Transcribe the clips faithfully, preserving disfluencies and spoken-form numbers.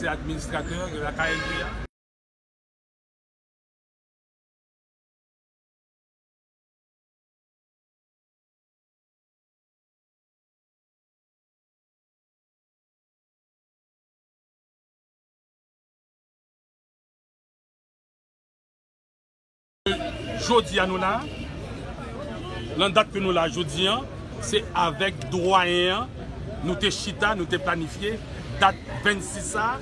administratè de la K N P A. Jodi a nou la, nan dat ke nou la jodi an, se avèk dwayen an, nou te chita, nou te planifye dat vennsis sa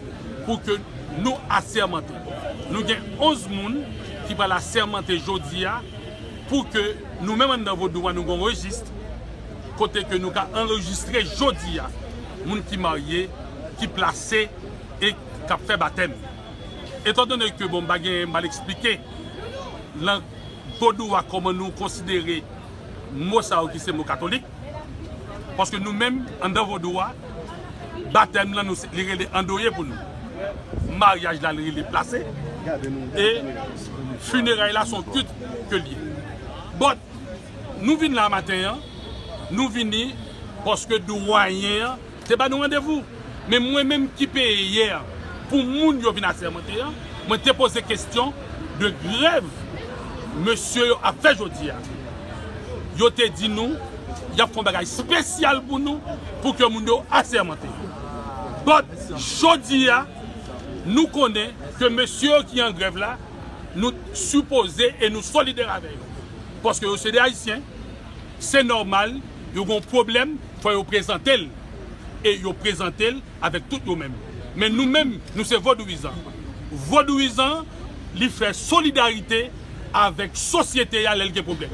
pou ke nou asèmante. Nou gen onz moun ki pral asèmante jodi a pou ke nou menm anndan vodou an nou gen yon rejis kote ke nou ka anrejistre jodi a moun ki marye, ki plase e k ap fè batèm. Etandone ke bon, m pa gen mal eksplike nan vodou a kòman nou konsidere mo sa yo ki se mo katolik. Paske nou menm, anndan vodou a, batèm lan nou, li rele andoye pou nou. Maryaj la, li rele plase. E fineray la, se yon kilt ke l ye. But, nou vin la maten an, nou vini paske dwayen an te ba nou randevou. Men mwen menm ki peye yè pou moun yo vin asèmante an, mwen te poze kesyon de grèv mesye yo ap fè jodi a. Yo te di nou y ap fè yon bagay espesyal pou nou pou ke moun yo asèmante. But jodi a, nou konnen ke mesye yo ki an grèv la, nou sipoze e nou solidè avè yo. Paske yo se de Ayisyen, se nòmal, yo gen yon pwoblèm, fò yo prezante l. E yo prezante l avèk tout yo menm. Men nou menm, nou se vodouyizan. Vodouyizan, li fè solidarite avèk sosyete a lè l gen pwoblèm.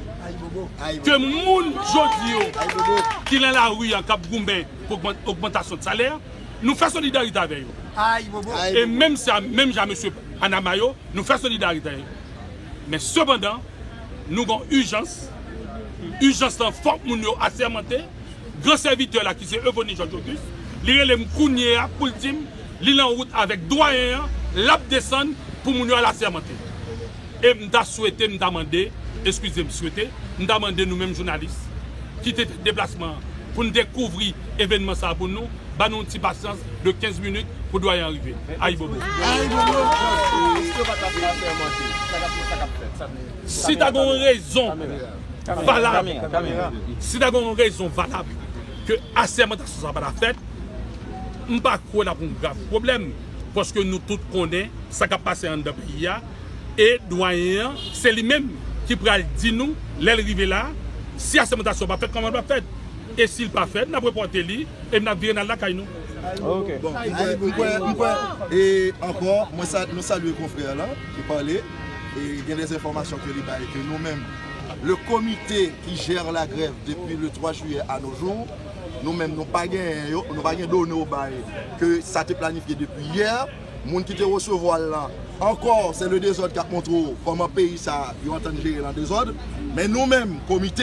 Ke moun jodi yo ki nan lari an k ap goumen pou ogman-, ogmantasyon de salè, nou fè solidarite avè yo. E menm sa, menm jan mesye Panama yo, nou fè solidarite avè yo. Men sepandan, nou gen ijans. Ijans lan, fòk moun yo asèmante. Gran sèvitè la ki se Euvonie Georges Auguste, li rele m kounye a pou l di m li nan wout avèk dwayen an, l ap desann pou moun yo al asèmante. E m ta swete, m ta mande, eskize m, swete, m ta mande nou menm jounalis ki te fè deplasman an pou n dekouvri evènman sa a pou nou, ba nou yon ti pasyans de kenz minit pou dwayen an rive. Ayibobo. Si ta gen yon rezon valab, si ta gen yon rezon valab ke asèmantasyon sa pa ta fèt, m pa kwè n ap yon grav pwoblèm, paske nou tout konnen sa k ap pase anndan peyi a, e dwayen an, se li menm ki pral di nou, lè l rive la, si asèmantasyon pa fèt, kòman l pa fèt. E si l pa fèt, n ap repòte li, e n ap vire n al lakay nou. Bon, m kwè, m kwè, m kwè, e ankò, mwen sa, nou salye konfrè lan ki pale, e gen des enfòmasyon ke li bay, ke nou menm, le comité qui gère la grève depuis le trois juillet à nos jours, nou menm, nou pa gen yo, nou pa gen done yo bay, ke sa te planifye depi yè, moun ki te resevwa l lan, ankò, se le dezòd k ap montre w kòman peyi sa, yo antann jere l an dezòd, men nou menm, komite,